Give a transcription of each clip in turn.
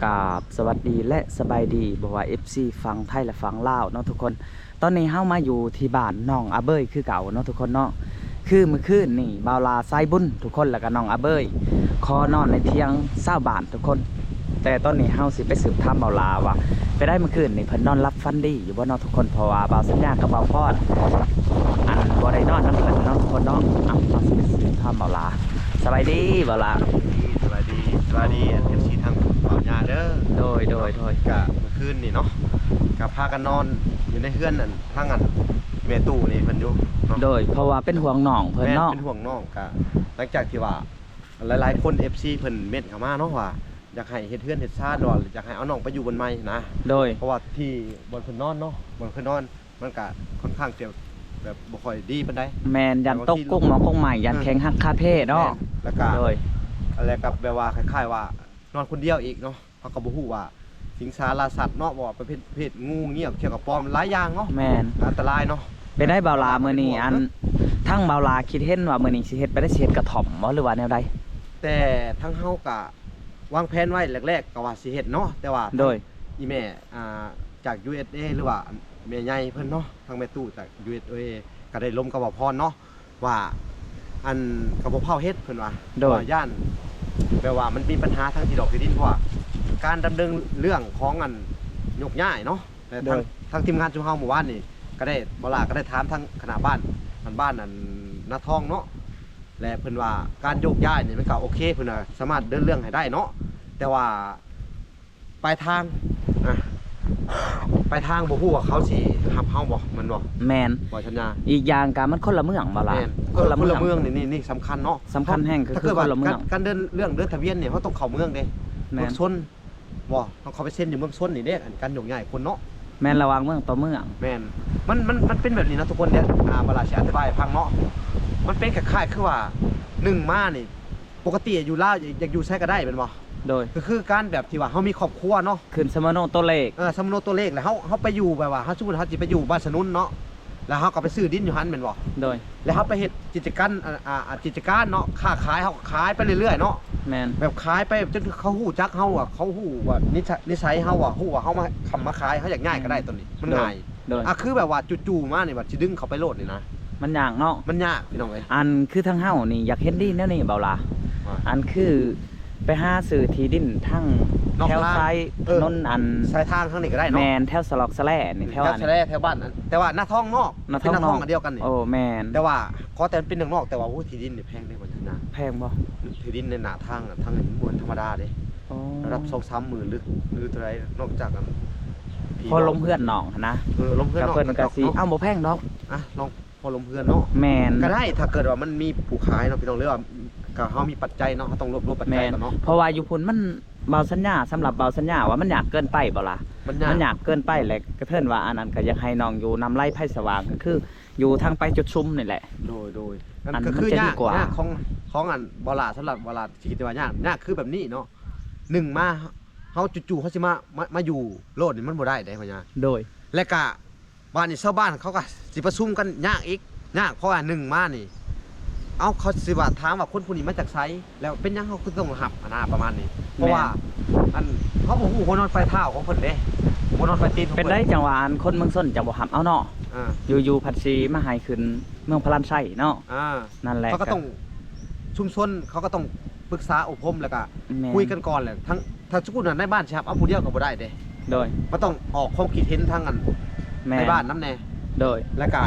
ກາບສະຫວັດດີ ແລະ ສະບາຍດີ ບໍ່ວ່າ ເອັຟຊີ ຝັ່ງໄທ ແລະ ຝັ່ງລາວເນາະທຸກຄົນ. ຕອນນີ້ເຮົາມາຢູ່ທີ່ບ້ານໜອງອາເບີຍຄືເກົ່າເນາະທຸກຄົນເນາະ. ຄືມື້ຄືນນີ້ບ່າວຫຼ້າ ສາຍບຸນ ທຸກຄົນ ແລ້ວກໍໜອງອາເບີຍ ຂໍນອນໃນທຽງຊາວບ້ານທຸກຄົນ. ແຕ່ຕອນນີ້ເຮົາຊິໄປສືບຖາມບ່າວຫຼ້າວ່າ ເປັນໃດມື້ຄືນນີ້ ເພິ່ນນອນຫຼັບຝັນດີຢູ່ບໍ່ເນາະທຸກຄົນ? ເພາະວ່າບ່າວສັນຍາກັບບ່າວພອນ ອັນ ບໍ່ໄດ້ນອນນຳເພິ່ນເນາະທຸກຄົນເນາະ. ເອົາ ເຮົາຊິໄປສືບຖາມບ່າວຫຼ້າ. ສະບາຍດີບ່າວຫຼ້າ. ສະບາຍດີ ສະບາຍດີ ອັນ ເອັຟຊີ ທາງບ່າວຍາເດີ. ໂດຍ ໂດຍ ໂດຍ. ກະມື້ຄືນນີ້ເນາະ ກະພາກັນນອນຢູ່ໃນເຮືອນ ອັນ ທາງ ອັນ ແມ່ຕູ້ນີ້ເພິ່ນຢູ່ເນາະ. ໂດຍ ເພາະວ່າເປັນຫ່ວງນ້ອງເພິ່ນເນາະ. ແມ່ນ ເປັນຫ່ວງນ້ອງ. ກະຫຼັງຈາກທີ່ວ່າ ຫຼາຍໆຄົນ ເອັຟຊີ ເພິ່ນເມັ້ນເຂົ້າມາເນາະ ວ່າຢາກໃຫ້ເຮັດເຮືອນເຮັດຊານ ວ່າຢາກໃຫ້ເອົານ້ອງໄປຢູ່ບ່ອນໃໝ່ນະ. ໂດຍ ເພາະວ່າທີ່ບ່ອນເພິ່ນນອນເນາະ ບ່ອນເພິ່ນນອນ ມັນກະຄ່ອນຂ້າງຈະແບບບໍ່ຄ່ອຍດີປານໃດ. ແມ່ນ ຢ້ານຕົກກົກໝໍກົກໄມ້ ຢ້ານແຂ້ງຫັກຂາເພເນາະ. ແມ່ນ ແລ້ວກະ ໂດຍ ແລ້ວກະແບບວ່າຄ້າຍໆວ່ານອນຄົນດຽວອີກເນາະ. ເຮົາກໍບໍ່ຮູ້ວ່າສິງສາລາສັດເນາະ ບໍ່ວ່າປະເພດ ປະເພດງູງຽວ ຂຽວກະປອມ ຫຼາຍຢ່າງເນາະ. ແມ່ນ ອັນຕະລາຍເນາະ. ເປັນໃດບ່າວຫຼ້າມື້ນີ້ ອັນ ທາງບ່າວຫຼ້າຄິດເຫັນວ່າມື້ນີ້ຊິເຮັດ ໄປໄດ້ ຊິເຮັດກະທ່ອມບໍ່ ຫຼືວ່າແນວໃດ? ແຕ່ທາງເຮົາກະວາງແຜນໄວ້ແລກໆ ກໍວ່າຊິເຮັດເນາະ ແຕ່ວ່າ ໂດຍ ອີ່ແມ່ ອ່າ ຈາກ ຢູເອັສເອ ຫຼືວ່າແມ່ໃຫຍ່ເພິ່ນເນາະ ທາງແມ່ຕູ້ຈາກ ຢູເອັສເອ ກໍໄດ້ລົມກັບບ່າວພອນເນາະ ວ່າ ອັນ ກໍບໍ່ຟ້າວເຮັດເພິ່ນວ່າ. ໂດຍ ວ່າຢ້ານແບບວ່າມັນມີບັນຫາທາງທີ່ດິນດອກທີ່ດິນ ເພາະວ່າການດຳເນີນເລື່ອງຂອງ ອັນ ຍົກຍ້າຍເນາະ. ແຕ່ ໂດຍ ທາງ ທາງທີມງານຊຸມເຮົາມື້ວານນີ້ກໍໄດ້ ບ່າວຫຼ້າກໍໄດ້ຖາມທາງຄະນະບ້ານ ອັນ ບ້ານ ອັນ ນາທອງເນາະ ແລະ ເພິ່ນວ່າການໂຍກຍ້າຍນີ້ມັນກໍໂອເຄ ເພິ່ນວ່າສາມາດເດີນເລື່ອງໃຫ້ໄດ້ເນາະ ແຕ່ວ່າ ປາຍທາງ ອ່າ ປາຍທາງບໍ່ຮູ້ວ່າເຂົາຊິຮັບເຮົາບໍ່ ແມ່ນບໍ່? ແມ່ນ ບໍ່ສັນຍາ. ອີກຢ່າງກະມັນຄົນລະເມືອງບໍ່ລະ? ແມ່ນ ຄົນລະເມືອງ ຄົນລະເມືອງນີ້ ນີ້ ນີ້ສຳຄັນເນາະ. ສຳຄັນແຮງ ກໍຄືຄົນລະເມືອງ. ການ ການເດີນເລື່ອງເດີນທະບຽນນີ້ ເຮົາຕ້ອງເຂົ້າເມືອງເດ້. ແມ່ນ ເມືອງຊົນບໍ່ ເຮົາເຂົ້າໄປເຊັນຢູ່ເມືອງຊົນນີ້ເດ້ ອັນການໂຍກຍ້າຍຄົນເນາະ. ແມ່ນ ລະຫວ່າງເມືອງຕໍ່ເມືອງ. ແມ່ນ ມັນ ມັນ ມັນເປັນແບບນີ້ນະທຸກຄົນເດ້. ອ່າ ບ່າວຫຼ້າຊິອະທິບາຍໃຫ້ຟັງເນາະ. ມັນເປັນຄ້າຍໆຄືວ່າ ໜຶ່ງມານີ້ ປົກກະຕິຢູ່ລາວ ຢາກ ຢາກຢູ່ໃສກໍໄດ້ແມ່ນບໍ່? ໂດຍ ກໍຄືການແບບທີ່ວ່າເຮົາມີຄອບຄົວເນາະ ຂຶ້ນສຳມະໂນຕົວເລກ. ເອີ ສຳມະໂນຕົວເລກ ແລ້ວເຮົາ ເຮົາໄປຢູ່ແບບວ່າ ເຮົາ ສົມມຸດເຮົາຊິໄປຢູ່ບ້ານສະໜຸນເນາະ ແລ້ວເຮົາກໍໄປຊື້ດິນຢູ່ຫັ້ນແມ່ນບໍ່? ໂດຍ ແລ້ວເຮົາໄປເຮັດກິດຈະການ ອ່າ ອ່າ ກິດຈະການເນາະ ຄ້າຂາຍ ເຮົາກໍຂາຍໄປເລື້ອຍໆເນາະ. ແມ່ນ ແບບຂາຍໄປຈົນເຂົາຮູ້ຈັກເຮົາ ວ່າເຂົາຮູ້ວ່ານິສະ ນິໄສເຮົາ ວ່າຮູ້ວ່າເຮົາມາຄ້ຳມາຂາຍ ເຮົາຢາກຍ້າຍກໍໄດ້. ໂດຍ ໂຕນີ້ມັນງ່າຍ. ໂດຍ ໂດຍ ອ່າ ຄືແບບວ່າຈູ່ໆມານີ້ ວ່າຊິດຶງເຂົາໄປໂລດນີ້ນະ ມັນຍາກເນາະ. ມັນຍາກ ພີ່ນ້ອງເອີຍ. ອັນຄືທາງເຮົານີ້ຢາກເຫັນດີແນວນີ້ ອືມ ບ່າວຫຼ້າ ວ່າ ອັນຄືໄປຫາຊື້ທີ່ດິນທາງ ນອກ ແຖວ ລາງ ສາຍ ເອີ ຖະໜົນ ອັນ ສາຍທາງທາງນີ້ກໍໄດ້ເນາະ. ແມ່ນ ແຖວສະຫຼອກສະແຫຼນີ້ ອືມ ແຖວ ແຖວ ອັນ ສະແຫຼ ແຖວບ້ານ ແຕ່ວ່ານາທອງນອກ ນາທອງ ເປັນນາທອງ ນອກ ອັນດຽວກັນນີ້. ໂອ້ ແມ່ນ ແຕ່ວ່າຂໍແຕ່ເປັນນອກໆ ແຕ່ວ່າ ໂອ້ ທີ່ດິນນີ້ແພງເດ້ ບໍ່ທັນນະ. ແພງບໍ່? ທີ່ດິນໃນໜ້າທາງ ທາງນີ້ມັນບໍ່ທຳມະດາເດ້. ອໍ ລະດັບສອງສາມໝື່ນ ຫຼື ຫຼືເທົ່າໃດ ນອກຈາກ ອັນ ພໍລົມເຮືອນນ້ອງຫັ້ນນະ. ເອີ ລົມເຮືອນນ້ອງ ກໍເພິ່ນກໍຊິ ເອົາ ບໍ່ແພງດອກ ອ່ະ ລອງ ພໍລົມເຮືອນເນາະ. ແມ່ນ ກໍໄດ້ ຖ້າເກີດວ່າມັນມີຜູ້ຂາຍເນາະ ພີ່ນ້ອງ ຫຼືວ່າກໍເຮົາມີປັດໄຈເນາະ ເຮົາຕ້ອງລວບລວມປັດໄຈກ່ອນເນາະ. ແມ່ນ ເພາະວ່າຢູ່ພຸ້ນມັນ ບ່າວສັນຍາ ສຳລັບບ່າວສັນຍາວ່າມັນຍາກເກີນໄປບໍ່ລະ? ມັນຍາກ ມັນຍາກເກີນໄປແຫຼະ ກະເທີນວ່າອັນນັ້ນກໍຢາກໃຫ້ນ້ອງຢູ່ນຳໄລໄພສະຫວ່າງ ກໍຄືຢູ່ທາງໄປຈຸດຊຸມນີ້ແຫຼະ. ໂດຍ ໂດຍ ອັນນັ້ນກໍຄືຍາກ ຍາກຂອງ ຂອງອັນ ບ່າວຫຼ້າ ສຳລັບບ່າວຫຼ້າ ຊິຄິດວ່າຍາກ ຍາກຄືແບບນີ້ເນາະ. ໜຶ່ງມາ ເຮົາຈູ່ໆເຮົາຊິມາ ມາ ມາຢູ່ໂລດນີ້ມັນບໍ່ໄດ້ເດ້ ເພາະຫຍັງ? ໂດຍ ແລະກະ ບາດນີ້ຊາວບ້ານເຂົາກໍຊິປະຊຸມກັນຍາກອີກ ຍາກ ເພາະວ່າໜຶ່ງມານີ້ ເອົ້າ ເຂົາຊິວ່າ ຖາມວ່າຄົນຜູ້ນີ້ມາຈາກໃສ ແລ້ວເປັນຫຍັງເຮົາຄືຕ້ອງຮັບ ອັນນະ ປະມານນີ້. ເພາະວ່າ ແມ່ນ ອັນ ເຮົາບໍ່ຮູ້ຫົວນອນປາຍເທົ້າຂອງເພິ່ນເດ້ ຫົວນອນປາຍຕີນຂອງເພິ່ນ. ເປັນໄດຈັ່ງວ່າ ອັນ ຄົນເມືອງຊົນຈັ່ງບໍ່ຮັບເອົາເນາະ? ອ່າ ຢູ່ໆພັດຊິມາໃຫ້ຂຶ້ນເມືອງພະລານໄຊເນາະ. ອ່າ ນັ້ນແຫຼະ ເຂົາກໍຕ້ອງ ຊຸມຊົນເຂົາກໍຕ້ອງປຶກສາອົບຮົມ ແລ້ວກໍ ແມ່ນ ຄຸຍກັນກ່ອນແຫຼະ. ທັງ ຖ້າສົມມຸດວ່ານາຍບ້ານຊິຮັບເອົາຜູ້ດຽວກໍບໍ່ໄດ້ເດ້. ໂດຍ ມັນຕ້ອງອອກຄວາມຄິດເຫັນທາງອັນ ແມ່ນ ນາຍບ້ານນຳແດ່. ໂດຍ ແລ້ວກະ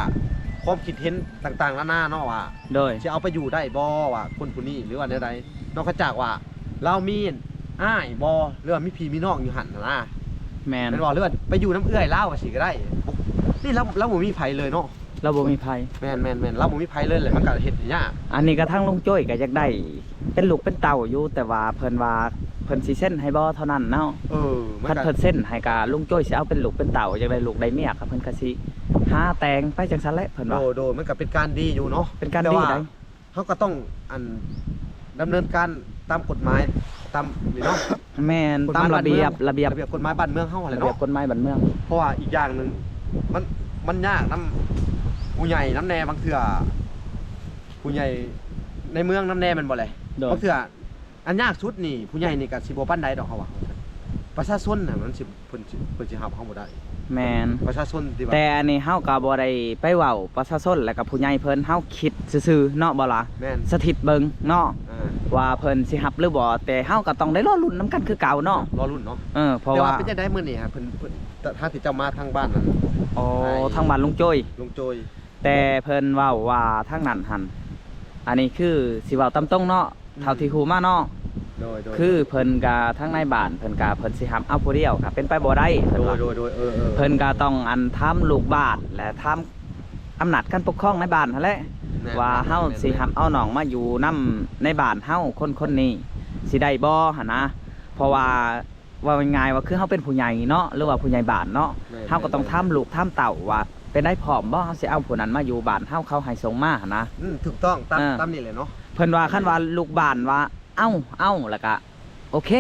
ຄວາມຄິດເຫັນຕ່າງໆນານາເນາະ ວ່າ ໂດຍ ຊິເອົາໄປຢູ່ໄດ້ບໍ່ ວ່າຄົນຜູ້ນີ້ ຫຼືວ່າແນວໃດເນາະ. ຄັນຈາກວ່າລາວມີອ້າຍບໍ່ ຫຼືວ່າມີພີ່ມີນ້ອງຢູ່ຫັ້ນນະ. ແມ່ນ ແມ່ນບໍ່? ຫຼືວ່າໄປຢູ່ນຳເອື້ອຍລາວວ່າຊີ້ກໍໄດ້. ນີ້ລາວ ລາວບໍ່ມີໃຜເລີຍເນາະ. ລາວບໍ່ມີໃຜ. ແມ່ນໆໆ ລາວບໍ່ມີໃຜເລີຍແຫຼະ ມັນກໍເຮັດໃຫ້ຍາກ. ອັນນີ້ກໍທາງລຸງໂຈ້ຍກໍຢາກໄດ້ເປັນລູກເປັນເຕົ້າຢູ່ ແຕ່ວ່າເພິ່ນວ່າເພິ່ນຊິເຊັນໃຫ້ບໍ່ເທົ່ານັ້ນເນາະ. ເອີ ມັນ ຄັນ ກໍ ເພິ່ນເຊັນໃຫ້ກໍລຸງໂຈ້ຍຊິເອົາເປັນລູກເປັນເຕົ້າ ຢາກໄດ້ລູກໄດ້ເມຍ ກໍເພິ່ນກໍຊິຫາແຕ່ງໄປຈັ່ງຊັ້ນແຫຼະ ເພິ່ນວ່າ. ໂດຍໆ ມັນກໍເປັນການດີຢູ່ເນາະ. ເປັນການດີໄດ໋. ເຮົາກໍຕ້ອງ ອັນ ດຳເນີນການຕາມກົດໝາຍ ຕາມນີ້ເນາະ. ແມ່ນ ກົດໝາຍ ຕາມລະບຽບ ລະບຽບ ລະບຽບກົດໝາຍບ້ານເມືອງເຮົາຫັ້ນແຫຼະເນາະ. ລະບຽບກົດໝາຍບ້ານເມືອງ ເພາະວ່າອີກຢ່າງໜຶ່ງ ມັນ ມັນຍາກນຳຜູ້ໃຫຍ່ນຳແດ່. ບາງເທື່ອຜູ້ໃຫຍ່ໃນເມືອງນຳແດ່ ແມ່ນບໍ່ແຫຼະ? ໂດຍ ບາງເທື່ອ ອັນຍາກສຸດນີ້ ຜູ້ໃຫຍ່ນີ້ກໍຊິບໍ່ປານໃດດອກ ເຮົາວ່າ ປະຊາຊົນນະ ມັນຊິ ເພິ່ນຊິ ເພິ່ນຊິຮັບເຮົາບໍ່ໄດ້. ແມ່ນ ປະຊາຊົນທີ່ວ່າ ແຕ່ອັນນີ້ເຮົາກໍບໍ່ໄດ້ໄປເວົ້າປະຊາຊົນ ແລ້ວກໍຜູ້ໃຫຍ່ເພິ່ນ ເຮົາຄິດຊື່ໆເນາະ ບໍ່ລະ? ແມ່ນ ສະຖິດເບິ່ງເນາະ ອ່າ ວ່າເພິ່ນຊິຮັບຫຼືບໍ່ ແຕ່ເຮົາກໍຕ້ອງໄດ້ລໍລຸ້ນນຳກັນຄືເກົ່າເນາະ ລໍລຸ້ນເນາະ. ເອີ ເພາະ ແຕ່ວ່າ ວ່າເປັນຈັ່ງໃດມື້ນີ້ ເພິ່ນ ເພິ່ນ ທາງທີ່ເຈົ້າມາທາງບ້ານນັ້ນ? ອໍ ໄອ້ ທາງບ້ານລຸງໂຈຍ ລຸງໂຈຍ ແຕ່ເພິ່ນເວົ້າວ່າທາງນັ້ນຫັ້ນ ອັນນີ້ຄືຊິເວົ້າຕາມຕົງເນາະ ອືມ ເທົ່າທີ່ຮູ້ມາເນາະ ໂດຍໆ ຄືເພິ່ນກະ ທາງນາຍບ້ານເພິ່ນກະ ເພິ່ນຊິຮັບເອົາຜູ້ດຽວກະເປັນໄປບໍ່ໄດ້ ເພິ່ນວ່າ ໂດຍໆ ເອີໆ ເພິ່ນກະຕ້ອງ ອັນ ຖາມລູກບ້ານ ແລະ ຖາມອຳນາດການປົກຄອງໃນບ້ານຫັ້ນແຫຼະ ແມ່ນໆ ວ່າເຮົາ ແມ່ນໆ ຊິຮັບເອົານ້ອງມາຢູ່ນຳໃນບ້ານເຮົາ ຄົນໆນີ້ຊິໄດ້ບໍ່ຫັ້ນນະ ເພາະວ່າ ເວົ້າງ່າຍໆວ່າ ຄືເຮົາເປັນຜູ້ໃຫຍ່ເນາະ ຫຼືວ່າຜູ້ໃຫຍ່ບ້ານເນາະ ແມ່ນໆ ເຮົາກໍຕ້ອງຖາມລູກຖາມເຕົ້າວ່າ ເປັນໄດ້ພ້ອມບໍ່ ເຮົາຊິເອົາຜູ້ນັ້ນມາຢູ່ບ້ານເຮົາ ເຂົາໃຫ້ສົ່ງມາຫັ້ນນະ. ອືມ ຖືກຕ້ອງ ຕາມ ເອີ ຕາມນີ້ແຫຼະເນາະ. ເພິ່ນວ່າ ເອີ ຄັນວ່າລູກບ້ານວ່າ ເອົາ ເອົາ ແລ້ວກະໂອເຄ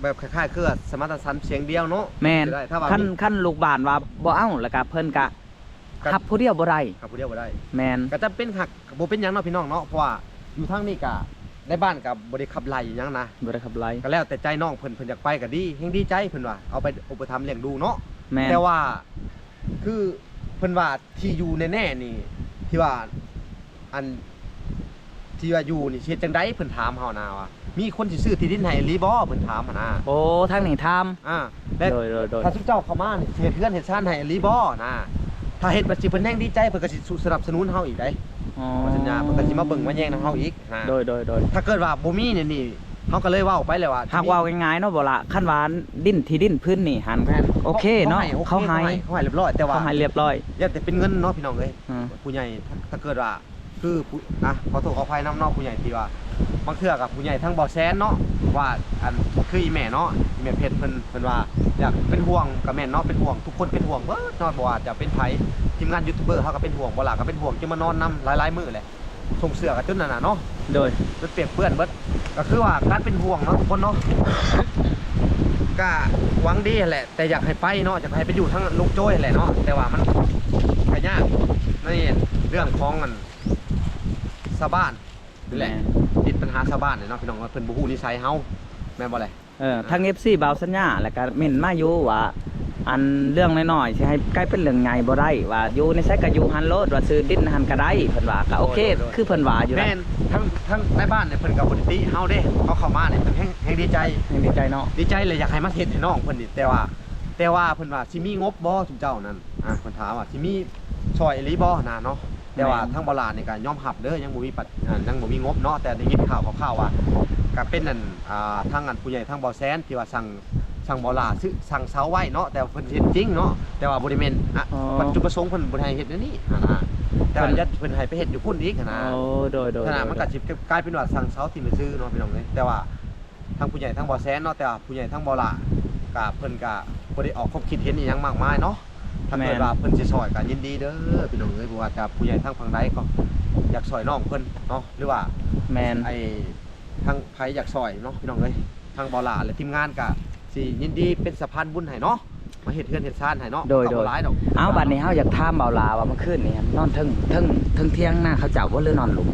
ແບບຄ້າຍໆຄືສະໝັກສະໝັນສຽງດຽວເນາະ. ແມ່ນ ຊິໄດ້ ຖ້າວ່າ ຄັນ ມີ ຄັນລູກບ້ານວ່າບໍ່ເອົາ ແລ້ວກະເພິ່ນກະ ກໍຮັບຜູ້ດຽວບໍ່ໄດ້ ຮັບຜູ້ດຽວບໍ່ໄດ້ ແມ່ນ ກໍຈຳເປັນ ຫາກບໍ່ເປັນຫຍັງເນາະ ພີ່ນ້ອງເນາະ ເພາະວ່າຢູ່ທາງນີ້ກໍໃນບ້ານກໍບໍ່ໄດ້ຂັບໄລ່ຫຍັງນະ ບໍ່ໄດ້ຂັບໄລ່ ກໍແລ້ວແຕ່ໃຈນ້ອງເພິ່ນ ເພິ່ນຢາກໄປກໍດີ ແຮ່ງດີໃຈ ເພິ່ນວ່າເອົາໄປອຸປະຖຳລ້ຽງດູເນາະ. ແມ່ນ ແຕ່ວ່າຄືເພິ່ນວ່າທີ່ຢູ່ແນ່ໆນີ້ ທີ່ວ່າ ອັນ ທີ່ວ່າຢູ່ນີ້ຊິເຮັດຈັ່ງໃດ ເພິ່ນຖາມເຮົານະວ່າ ມີຄົນຊິຊື້ທີ່ດິນໃຫ້ອີ່ຫຼີບໍ່ ເພິ່ນຖາມຫັ້ນນະ. ໂອ້ ທາງນີ້ຖາມ ອ່າ ແລະ ໂດຍໆໆ ຖ້າຊຸມເຈົ້າເຂົ້າມານີ້ ຊິເຮັດເຮືອນເຮັດຊານໃຫ້ອີ່ຫຼີບໍ່ນະ ຖ້າເຮັດ ບັດຊິເພິ່ນແຮ່ງດີໃຈ ເພິ່ນກໍຊິສະໜັບສະໜູນເຮົາອີກໄດ໋. ອໍ ວ່າສັນຍາ ເພິ່ນກໍຊິມາເບິ່ງມາແຍງນຳເຮົາອີກນະ. ໂດຍໆໆ ຖ້າເກີດວ່າບໍ່ມີນີ້ ນີ້ ເຮົາກໍເລີຍເວົ້າໄປແລ້ວວ່າ ຫາກເວົ້າງ່າຍໆເນາະ ບໍ່ລະ ຄັນວ່າດິນ ທີ່ດິນພື້ນນີ້ຫັ້ນ ແມ່ນ ໂອເຄເນາະ ເຂົາໃຫ້ ເຂົາໃຫ້ ໂອເຄ ເຂົາໃຫ້ ເຂົາໃຫ້ລຽບຮ້ອຍ ແຕ່ວ່າ ເຂົາໃຫ້ລຽບຮ້ອຍ ຢ້ານແຕ່ເປັນເງິນເນາະ ພີ່ນ້ອງເອີຍ. ອືມ ຜູ້ໃຫຍ່ ຖ້າເກີດວ່າ ຄືຜູ້ ອ່ະ ຂໍໂທດຂໍອະໄພນຳເນາະ ຜູ້ໃຫຍ່ທີ່ວ່າ ບາງເທື່ອກັບຜູ້ໃຫຍ່ທາງບໍ່ແຊນເນາະ ວ່າ ອັນ ຄືອີ່ແມ່ເນາະ ອີ່ແມ່ເພັດເພິ່ນ ເພິ່ນວ່າຢາກເປັນຫ່ວງ ກໍແມ່ນເນາະ ເປັນຫ່ວງ ທຸກຄົນເປັນຫ່ວງເບິດເນາະ ບໍ່ວ່າຈະເປັນໃຜ ທີມງານຢູທູບເບີເຮົາກໍເປັນຫ່ວງ ບໍ່ຫຼ້າກໍເປັນຫ່ວງ ຈຶ່ງມານອນນຳຫຼາຍໆມື້ແຫຼະ ສົ່ງເສື້ອກັນຈົນນັ້ນນະເນາະ. ໂດຍ ຈົນປຽກເປື້ອນເບິດ ກໍຄືວ່າການເປັນຫ່ວງເນາະ ທຸກຄົນເນາະ ກໍຫວັງດີຫັ້ນແຫຼະ ແຕ່ຢາກໃຫ້ໄປເນາະ ຢາກໃຫ້ໄປຢູ່ທາງລຸງໂຈ້ຍແຫຼະເນາະ ແຕ່ວ່າມັນກໍຍາກໃນເລື່ອງຂອງອັນຊາວບ້ານນີ້ແຫຼະ ແມ່ນ ຕິດບັນຫາຊາວບ້ານນີ້ເນາະ ພີ່ນ້ອງ ເພິ່ນບໍ່ຮູ້ນິໄສເຮົາ ແມ່ນບໍ່ແຫຼະ? ເອີ ເອີ ທາງເອັຟຊີບ່າວສັນຍາ ແລ້ວກໍເມັ້ນມາຢູ່ວ່າ ອັນເລື່ອງນ້ອຍໆ ຊິໃຫ້ກາຍເປັນເລື່ອງໃຫຍ່ບໍ່ໄດ້ ວ່າຢູ່ໃນໃສກໍຢູ່ຫັ້ນໂລດ ວ່າຊື້ດິນຫັ້ນກໍໄດ້ ເພິ່ນວ່າ ກໍໂອເຄ ໂດຍໆໆ ຄືເພິ່ນວ່າຢູ່ນະ ແມ່ນ ທາງ ທາງນາຍບ້ານນີ້ເພິ່ນກໍບໍ່ໄດ້ຕິເຮົາເດ້ ເຮົາເຂົ້າມານີ້ເພິ່ນແຮ່ງ ແຮ່ງດີໃຈ ແຮ່ງດີໃຈເນາະ ດີໃຈແລ້ວຢາກໃຫ້ມາເຮັດໃຫ້ນ້ອງເພິ່ນນີ້ ແຕ່ວ່າ ແຕ່ວ່າເພິ່ນວ່າຊິມີງົບບໍ່ຊຸມເຈົ້ານັ້ນ ອ່າ ເພິ່ນຖາມວ່າຊິມີຊ່ອຍອີ່ຫຼີບໍ່ນະເນາະ ແຕ່ວ່າ ແມ່ນ ທາງບໍ່ຫຼ້ານີ້ກໍຍອມຮັບເດີ ຍັງບໍ່ມີປັດ ອ່າ ຍັງບໍ່ມີງົບເນາະ ແຕ່ໄດ້ຍິນຂ່າວຄາວໆວ່າ ກໍເປັນອັນ ອ່າ ທາງອັນຜູ້ໃຫຍ່ທາງບໍ່ແຊນທີ່ວ່າສັ່ງ ສັ່ງບໍ່ຫຼ້າຊື້ ສັ່ງເຊົາໄວ້ເນາະ ແຕ່ວ່າເພິ່ນເຮັດຈິງເນາະ ແຕ່ວ່າບໍ່ໄດ້ແມ່ນ ອໍ ວັດຈຸປະສົງເພິ່ນບໍ່ໄດ້ໃຫ້ເຮັດແນວນີ້ຫັ້ນນະ ແຕ່ວ່າ ເພິ່ນ ຢ້ານເພິ່ນໃຫ້ໄປເຮັດຢູ່ພຸ້ນອີກຫັ້ນນະ ອໍ ໂດຍໆໆ ຂະໜາດມັນກໍຊິກາຍເປັນວ່າສັ່ງເຊົາຖິ້ມຊື່ໆເນາະ ພີ່ນ້ອງເອີຍ ແຕ່ວ່າ ທາງຜູ້ໃຫຍ່ທາງບໍ່ແຊນເນາະ ແຕ່ວ່າຜູ້ໃຫຍ່ທາງບໍ່ຫຼ້າກະ ເພິ່ນກະບໍ່ໄດ້ອອກຄວາມຄິດເຫັນອີ່ຫຍັງມາກມາຍເນາະ ຖ້າເກີດ ແມ່ນ ວ່າເພິ່ນຊິຊ່ອຍກະຍິນດີເດີພີ່ນ້ອງເອີຍ ບໍ່ວ່າຈະຜູ້ໃຫຍ່ທາງຝັ່ງໃດກໍຢາກຊ່ອຍນ້ອງເພິ່ນເນາະ ຫຼືວ່າ ແມ່ນ ໄອ້ທາງໃຜຢາກຊ່ອຍເນາະ ພີ່ນ້ອງເອີຍ ທາງບໍ່ຫຼ້າ ແລະ ທີມງານກະຊິຍິນດີເປັນສະພານບຸນໃຫ້ເນາະ ມາເຮັດເຮືອນເຮັດຊານໃຫ້ເນາະ ໂດຍ ກໍບໍ່ຫຼາຍດອກ ເອົາ ບາດນີ້ເຮົາຢາກຖາມບ່າວຫຼ້າວ່າ ເມື່ອຄືນນີ້ນອນເທິງ ເທິງ ເທິງຖຽງນາເຂົາເຈົ້າບໍ່ ຫຼືນອນລຸ່ມ?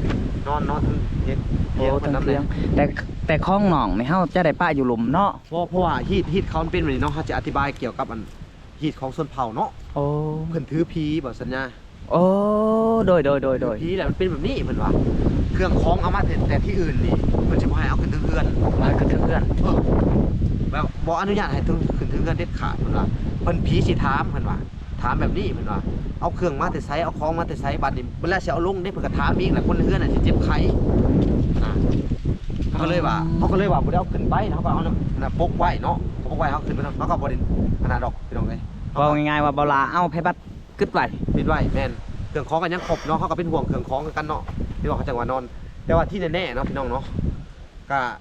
ນອນ ນອນເທິງຖຽງ ໂອ້ ເທິງຖຽງ ແຕ່ ແຕ່ຂອງນ້ອງນີ້ເຮົາຈະໄດ້ປະຢູ່ລຸ່ມເນາະ? ບໍ່ ເພາະວ່າຮີດ ຮີດເຂົາມັນເປັນແບບນີ້ເນາະ ເຮົາຈະອະທິບາຍກ່ຽວກັບອັນຮີດຂອງຊົນເຜົ່າເນາະ ໂອ້ ເພິ່ນຖືຜີບໍ່ ສັນຍາ ໂອ້ ໂດຍໆໆ ຖືຜີແຫຼະ ມັນເປັນແບບນີ້ເພິ່ນວ່າ ເຄື່ອງຂອງເອົາມາແຕ່ ແຕ່ທີ່ອື່ນນີ້ ເພິ່ນຊິບໍ່ໃຫ້ເອົາຂຶ້ນເທິງເຮືອນ ບໍ່ໃຫ້ຂຶ້ນເທິງເຮືອນ ເອີ ແບບບໍ່ອະນຸຍາດໃຫ້ເທິງ ຂຶ້ນເທິງເຮືອນເດັດຂາດ ເພິ່ນວ່າ ເພິ່ນ ຜີຊິຖາມ ເພິ່ນວ່າ ຖາມແບບນີ້ ເພິ່ນວ່າ ເອົາເຄື່ອງມາແຕ່ໃສ ເອົາຂອງມາແຕ່ໃສ ບາດນີ້ເວລາຊິເອົາລົງເດ້ ເພິ່ນກໍຖາມອີກ ແລ້ວຄົນເຮືອນນັ້ນຊິເຈັບໄຂ້ນະ ເຮົາກໍເລີຍວ່າ ເຮົາກໍເລີຍວ່າບໍ່ໄດ້ເອົາຂຶ້ນໄປ ເຮົາກໍເອົານັ້ນ ອັນນັ້ນປົກໄວ້ເນາະ ປົກໄວ້ ເຮົາຂຶ້ນໄປ ເຮົາກໍບໍ່ໄດ້ອັນນັ້ນດອກ ພີ່ນ້ອງເອີຍ ເວົ້າງ່າຍໆວ່າ ບໍ່ຫຼ້າເອົາໃຜບັດ ກຶດໄວ້ ກຶດໄວ້ ແມ່ນ ເຄື່ອງຂອງກໍຍັງຄົບເນາະ ເຮົາກໍເປັນຫ່ວງເຄື່ອງຂອງຄືກັນເນາະ ທີ່ວ່າເຂົາຈັ່ງວ່ານອນ ແຕ່ວ່າທີ່ແນ່ໆເນາະ ພີ່ນ້ອງເນາະ ກະ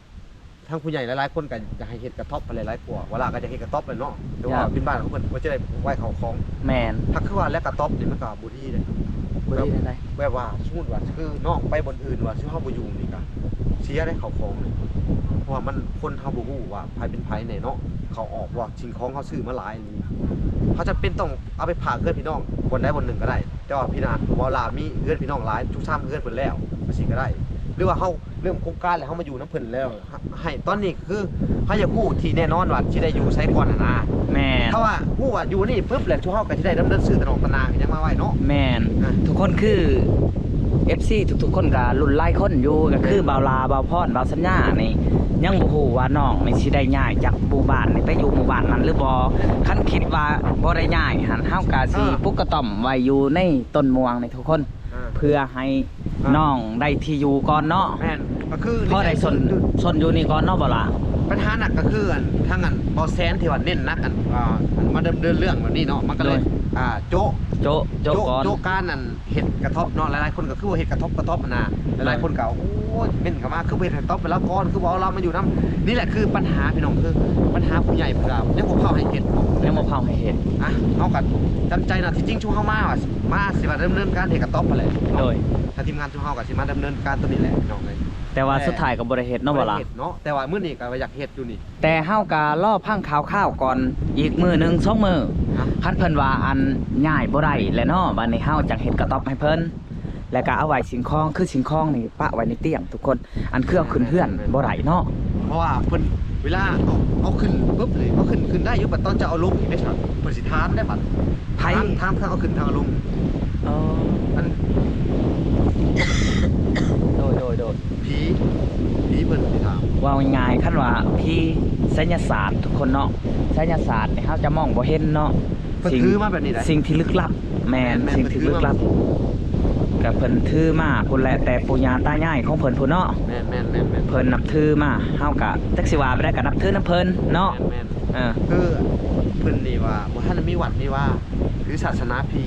ທາງຜູ້ໃຫຍ່ຫຼາຍໆຄົນກໍຢາກໃຫ້ເຮັດກະທັອບໄປຫຼາຍໆກວ່າ ວາລາກໍຢາກເຮັດກະທັອບແຫຼະເນາະ ແຕ່ວ່າເປັນບ້ານຂອງເພິ່ນ ເພິ່ນຈະໄດ້ໄວ້ເຂົ້າຂອງ ແມ່ນ ຖ້າຄືວ່າແລ້ວກະທັອບນີ້ມັນກໍບໍ່ດີເດ້ ບໍ່ດີແນວໃດ ແບບວ່າສົມມຸດວ່າຄືນ້ອງໄປບ່ອນອື່ນວ່າ ຄືເຮົາບໍ່ຢູ່ນີ້ກໍເສຍເດ້ເຂົ້າຂອງນີ້ ເພາະວ່າມັນ ຄົນເຮົາບໍ່ຮູ້ວ່າໃຜເປັນໃຜແນ່ເນາະ ເຂົ້າອອກ ເພາະວ່າສິ່ງຂອງເຮົາຊື້ມາຫຼາຍ ເຮົາຈຳເປັນຕ້ອງເອົາໄປຝາກເຮືອນພີ່ນ້ອງບ່ອນໃດບ່ອນໜຶ່ງກໍໄດ້ ແຕ່ວ່າພີ່ນ້ອງ ເວລາມີເຮືອນພີ່ນ້ອງຫຼາຍ ຊຸກຊາມເຮືອນເພິ່ນແລ້ວ ຈັ່ງຊີ້ກໍໄດ້ ຫຼືວ່າເຮົາເລີ່ມໂຄງການແລ້ວ ເຮົາມາຢູ່ນຳເພິ່ນແລ້ວ ໃຫ້ຕອນນີ້ຄືເຮົາຢາກຮູ້ທີ່ແນ່ນອນວ່າຊິໄດ້ຢູ່ໃສກ່ອນຫັ້ນນະ. ແມ່ນ. ຖ້າວ່າຮູ້ວ່າຢູ່ນີ້ປຶບແລ້ວ ຊຸມເຮົາກໍຊິໄດ້ດຳເນີນຊື່ຕະໜອງຕະໜາຫຍັງມາໄວ້ເນາະ. ແມ່ນ. ອ່ະ ທຸກຄົນຄື ເອັຟຊີ ທຸກໆຄົນກໍລຸ້ນຫຼາຍຄົນຢູ່ ກໍຄື ແມ່ນ ບ່າວຫຼ້າ ບ່າວພອນ ບ່າວສັນຍານີ້ ຍັງບໍ່ຮູ້ວ່ານ້ອງນີ້ຊິໄດ້ຍ້າຍຈາກໝູ່ບ້ານນີ້ໄປຢູ່ໝູ່ບ້ານນັ້ນຫຼືບໍ່. ແມ່ນ. ຄັນຄິດວ່າບໍ່ໄດ້ຍ້າຍຫັ້ນ ເຮົາກໍຊິ ອ່າ ປຸກກະຕ່ອມໄວ້ຢູ່ໃນຕົ້ນມ່ວງນີ້ທຸກຄົນ. ອ່າ ເພື່ອໃຫ້ ອ່າ ນ້ອງໄດ້ທີ່ຢູ່ກ່ອນເນາະ. ແມ່ນ. ກໍຄືພໍໄດ້ຊົນ ຊົນຢູ່ນີ້ກ່ອນເນາະ ບໍ່ລະ? ບັນຫາໜັກກໍຄືອັນ ທາງອັນບໍ່ແຊນທີ່ວ່າເນັ້ນໜັກອັນ ອ່າ ມາດຳເນີນເລື່ອງແບບນີ້ເນາະ ມັນກໍເລີຍ ໂດຍ ອ່າ ໂຈະ ໂຈະ ໂຈະ ໂຈະ ໂຈະກ່ອນ ໂຈະການອັນເຮັດກະທັອບເນາະ. ຫຼາຍໆຄົນກໍຄືວ່າເຮັດກະທົບ ກະທັອບຫັ້ນນະ. ຫຼາຍໆຄົນກໍ ໂອ້ຍ ເມັ້ນເຂົ້າມາ ຄືບໍ່ເຮັດກະທັອບໄປລາວກ່ອນ ຄືບໍ່ເອົາລາວມາຢູ່ນຳ. ນີ້ແຫຼະຄືບັນຫາ ພີ່ນ້ອງ ຄືບັນຫາຜູ້ໃຫຍ່ເພິ່ນກໍຍັງບໍ່ພາວໃຫ້ເຮັດ ຍັງບໍ່ພາວໃຫ້ເຮັດ. ອ່ະ ເຮົາກໍຈຳໃຈເນາະ ທີ່ຈິງຊຸມເຮົາມາວ່າ ມາຊິວ່າດຳເນີນການເຮັດກະຕັອບຫັ້ນແຫຼະເນາະ. ໂດຍ. ທາງທີມງານຊຸມເຮົາກໍຊິມາດຳເນີນການຕົວນີ້ແຫຼະພີ່ນ້ອງເອີຍ ແຕ່ວ່າ ແຕ່ ສຸດທ້າຍກໍບໍ່ໄດ້ເຮັດເນາະ ບໍ່ລະ? ເຮັດເນາະ ແຕ່ວ່າມື້ນີ້ກໍວ່າຢາກເຮັດຢູ່ນີ້ ແຕ່ເຮົາກໍລໍຟັງຂ່າວໆກ່ອນອີກມື້ໜຶ່ງສອງມື້. ອ່ະ ຄັນເພິ່ນວ່າອັນຍ້າຍບໍ່ໄດ້ແລ້ວເນາະ ບາດນີ້ເຮົາຈັ່ງເຮັດກະຕັອບໃຫ້ເພິ່ນ ແລ້ວກໍເອົາໄວ້ສິ່ງຂອງ ຄືສິ່ງຂອງນີ້ປະໄວ້ໃນຕຽງທຸກຄົນ. ອັນຄືເອົາຂຶ້ນເຮືອນບໍ່ໄດ້ເນາະ ເພາະວ່າເພິ່ນ ເວລາເອົາ ເອົາຂຶ້ນປຶບນີ້ ເອົາຂຶ້ນ ຂຶ້ນໄດ້ຢູ່ ບັດຕອນຈະເອົາລົງອີກເດ້ ເພິ່ນຊິຖາມໄດ້ບັດ. ໃຜ? ຖາມ ຖາມທາງເອົາຂຶ້ນທາງເອົາລົງ. ອໍ ອັນ ໂດຍ ໂດຍ ໂດຍ ຜີ ຜີເພິ່ນຊິຖາມ. ເວົ້າງ່າຍໆ ຄັນວ່າຜີໄສຍະສາດທຸກຄົນເນາະ ໄສຍະສາດນີ້ເຮົາຈະມອງບໍ່ເຫັນເນາະ. ເພິ່ນຖືມາແບບນີ້ໄດ໋ ສິ່ງທີ່ລຶກລັບ. ແມ່ນ ແມ່ນ ສິ່ງທີ່ລຶກລັບ ເພິ່ນຖືມາ ກໍເພິ່ນຖືມາພຸ້ນແຫຼະ ແຕ່ປູ່ຍ່າຕາຍາຍຂອງເພິ່ນພຸ້ນເນາະ. ແມ່ນໆໆໆ ເພິ່ນນັບຖືມາ ເຮົາກໍຈັກຊິວ່າໄປໃດ ກໍນັບຖືນຳເພິ່ນເນາະ. ແມ່ນໆ ເອີ ຄືເພິ່ນນີ້ວ່າບໍ່ທັນໄດ້ມີວັດມີວາ ຖືສາສະໜາຜີ.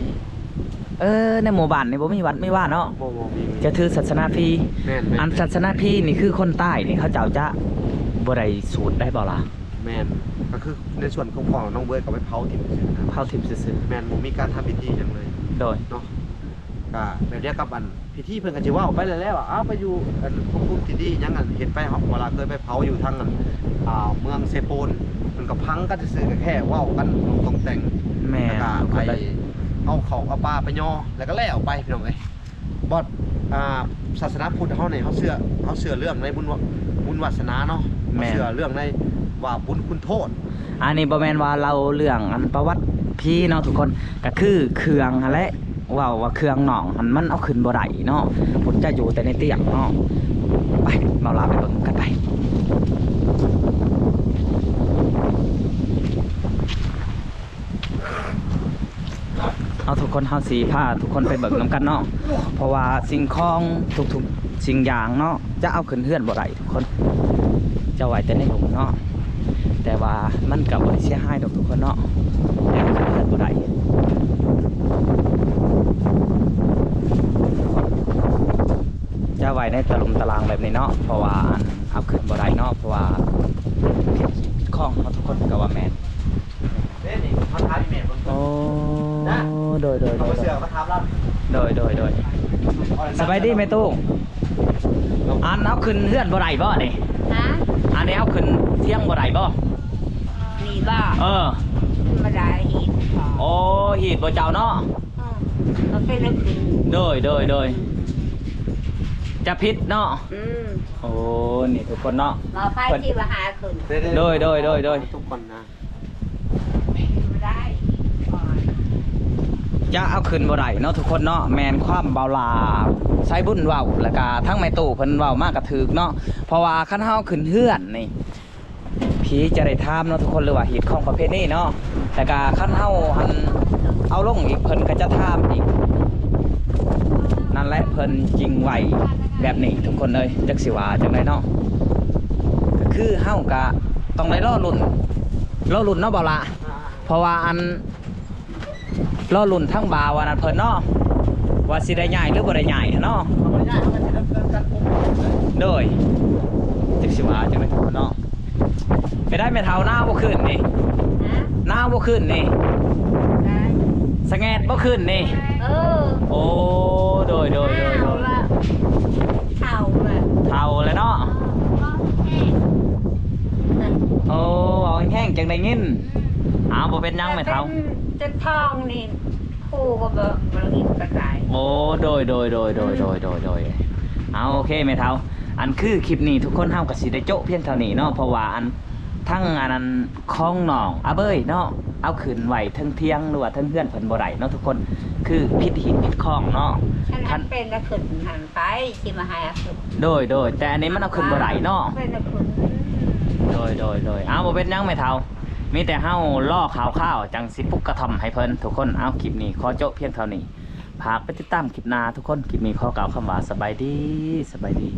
ເອີ ໃນໝູ່ບ້ານນີ້ບໍ່ມີວັດມີວາເນາະ. ບໍ່ ບໍ່ມີ ຈະຖືສາສະໜາຜີ. ແມ່ນໆ ອັນສາສະໜາຜີນີ້ ຄືຄົນຕາຍນີ້ ເຂົາເຈົ້າຈະບໍ່ໄດ້ສູດໄດ້ບໍ່ລະ? ແມ່ນ ກໍຄືໃນສ່ວນຂອງພໍ່ນ້ອງເບຍກໍໄປເຜົາຖິ້ມຊື່ໆນະ ເຜົາຖິ້ມຊື່ໆ. ແມ່ນ ບໍ່ມີການທຳພິທີຫຍັງເລີຍ. ໂດຍ ເນາະ ກໍແບບດຽວກັບອັນພິທີ ເພິ່ນກໍຊິເວົ້າໄປແລ້ວວ່າ ເອົາໄປຢູ່ອັນພບພູມທີ່ດີຫຍັງ ອັນເຮັດໄປ ເຮົາ ເວລາເຄີຍໄປເຜົາຢູ່ທາງອັນ ອ່າ ເມືອງເຊໂປນ ເພິ່ນກໍຟັງກັນຊື່ໆ ກໍແຄ່ເວົ້າກັນຕົງແຕ່ງ. ແມ່ນ ແລ້ວກໍໄປເອົາເຂົ້າເອົາປາໄປຍໍ ແລ້ວກໍແລ້ວໄປ ພີ່ນ້ອງເອີຍ. ບໍ່ ອ່າ ສາສະໜາພຸດເຮົານີ້ ເຮົາເຊື່ອ ເຮົາເຊື່ອເລື່ອງໃນບຸນວາ ບຸນວາສະໜາເນາະ. ແມ່ນ ເຮົາເຊື່ອເລື່ອງໃນວ່າບຸນຄຸນໂທດ. ອັນນີ້ບໍ່ແມ່ນວ່າເລົ່າເລື່ອງອັນປະຫວັດຜີເນາະທຸກຄົນ ກໍຄືເຄື່ອງຫັ້ນແຫຼະ ເວົ້າວ່າເຄື່ອງນ້ອງຫັ້ນມັນເອົາຂຶ້ນບໍ່ໄດ້ເນາະ ພຸ້ນຈະຢູ່ແຕ່ໃນຕຽງເນາະ. ໄປ ເຮົາລາໄປເບິ່ງກັນໄປ. ເອົາ ທຸກຄົນ ເຮົາຊິພາທຸກຄົນໄປເບິ່ງນຳກັນເນາະ ເພາະວ່າສິ່ງຂອງທຸກໆສິ່ງຢ່າງເນາະ ຈະເອົາຂຶ້ນເຮືອນບໍ່ໄດ້ທຸກຄົນ ຈະໄວ້ແຕ່ໃນໂຮງເນາະ. ແຕ່ວ່າມັນກໍບໍ່ໄດ້ເສຍຫາຍດອກທຸກຄົນເນາະ ແຕ່ເອົາຂຶ້ນເຮືອນບໍ່ໄດ້ ຈະໄວ້ໃນຕະຫຼຸມຕະລາງແບບນີ້ເນາະ ເພາະວ່າອັນ ເອົາຂຶ້ນບໍ່ໄດ້ເນາະ ເພາະວ່າຜິດຂອງເນາະ ທຸກຄົນກໍວ່າແມ່ນ. ເດ້ນີ້ ເຮົາຖາມອີ່ແມ່ເບິ່ງ. ໂອ້ ນະ ໂດຍ ໂດຍ ເອົາ ໂດຍ ເຊື່ອມາຖາມລາວ. ໂດຍ ໂດຍ ໂດຍ ສະບາຍດີແມ່ຕູ້. ອັນ ເອົາຂຶ້ນເຮືອນບໍ່ໄດ້ບໍ່ນີ້? ຮະ? ອັນນີ້ເອົາຂຶ້ນທຽງບໍ່ໄດ້ບໍ່? ນີ້ບໍ່? ເອີ ບໍ່ໄດ້ ຮີດບໍ່? ໂອ້ ຮີດບໍ່ເຈົ້າເນາະ. ເອີ ກໍເປັນແນວຂຶ້ນ. ໂດຍ ໂດຍ ໂດຍ ຈະຜິດເນາະ. ອືມ ໂອ້ ນີ້ທຸກຄົນເນາະ ບໍ່ໃຜຊິວ່າຫາຂຶ້ນ. ໂດຍ ໂດຍ ໂດຍ ໂດຍ ທຸກຄົນນະ ບໍ່ໄດ້ ຈະເອົາຂຶ້ນບໍ່ໄດ້ເນາະທຸກຄົນເນາະ. ແມ່ນຄວາມບ່າວຫຼ້າສາຍບຸນເວົ້າ ແລ້ວກະທັງແມ່ຕູ້ເພິ່ນເວົ້າມາກໍຖືກເນາະ ເພາະວ່າຄັນເຮົາຂຶ້ນເຮືອນນີ້ ຜີຈະໄດ້ຖາມເນາະທຸກຄົນ ຫຼືວ່າຮີດຄອງປະເພນີເນາະ. ແລ້ວກະຄັນເຮົາ ອັນ ເອົາລົງອີກ ເພິ່ນກໍຈະຖາມອີກ. ນັ້ນແຫຼະ ເພິ່ນຈຶ່ງໄວ້ແບບນີ້ທຸກຄົນເອີຍ ຈັກຊິວ່າຈັ່ງໃດເນາະ. ກໍຄືເຮົາກະຕ້ອງໄດ້ລໍລຸ້ນ ລໍລຸ້ນເນາະ ບ່າວຫຼ້າ ເພາະວ່າ ອັນ ລໍລຸ້ນທາງບ່າວອັນນັ້ນເພິ່ນເນາະ ວ່າຊິໄດ້ຍ້າຍ ຫຼື ບໍ່ໄດ້ຍ້າຍຫັ້ນເນາະ. ໂດຍ ຈັກຊິວ່າຈັ່ງໃດເນາະ. ເປັນໃດແມ່ເຖົ້າ ໜາວບໍ່ຄືນນີ້? ຮະ? ໜາວບໍ່ຄືນນີ້? ໄດ້ ສະແງດບໍ່ຄືນນີ້? ເອີ ໂອ້ ໂດຍ ໂດຍ ໂດຍ ເຖົ້າລະ ເຖົ້າລະ ເຖົ້າແລ້ວເນາະ. ເອີ ໂອ້ ເວົ້າແຮງໆ ຈັ່ງໄດ້ຍິນ. ອືມ ອ້າວ ບໍ່ເປັນຫຍັງແມ່ເຖົ້າ ເຈັບທ້ອງນີ້ ຄູກໍບໍ່ ບໍ່ໄດ້ຍິນປານໃດ. ໂອ້ ໂດຍ ໂດຍ ໂດຍ ໂດຍ ອືມ ໂດຍ ໂດຍ ໂດຍ. ເອົາ ໂອເຄແມ່ເຖົ້າ ອັນຄືຄລິບນີ້ທຸກຄົນເຮົາກໍຊິໄດ້ໂຈະພຽງເທົ່ານີ້ເນາະ ເພາະວ່າອັນທັງອັນນັ້ນຂອງນ້ອງອາເບີຍເນາະ ເອົາຂຶ້ນໄວ້ເທິງທຽງ ຫຼືວ່າເທິງເຮືອນເພິ່ນບໍ່ໄດ້ເນາະທຸກຄົນ ຄືຜິດຮີດຜິດຄອງເນາະ ຄັນເປັນລະຂຶ້ນຫັ້ນໄປ ຊິມາໃຫ້ເອົາຂຶ້ນ ໂດຍ ໂດຍ ແຕ່ອັນນີ້ມັນເອົາຂຶ້ນບໍ່ໄດ້ເນາະ ເປັນລະຂຶ້ນ ໂດຍ ໂດຍ ໂດຍ ເອົາ ບໍ່ເປັນຫຍັງແມ່ເຖົ້າ ມີແຕ່ເຮົາລໍຂ່າວຄາວ ຈັ່ງຊິປຸກກະທ່ອມໃຫ້ເພິ່ນທຸກຄົນ ເອົາ ຄລິບນີ້ຂໍໂຈະພຽງເທົ່ານີ້ ຝາກໄປຕິດຕາມຄລິບໜ້າທຸກຄົນ ຄລິບນີ້ຂໍກ່າວຄຳວ່າສະບາຍດີ ສະບາຍດີ.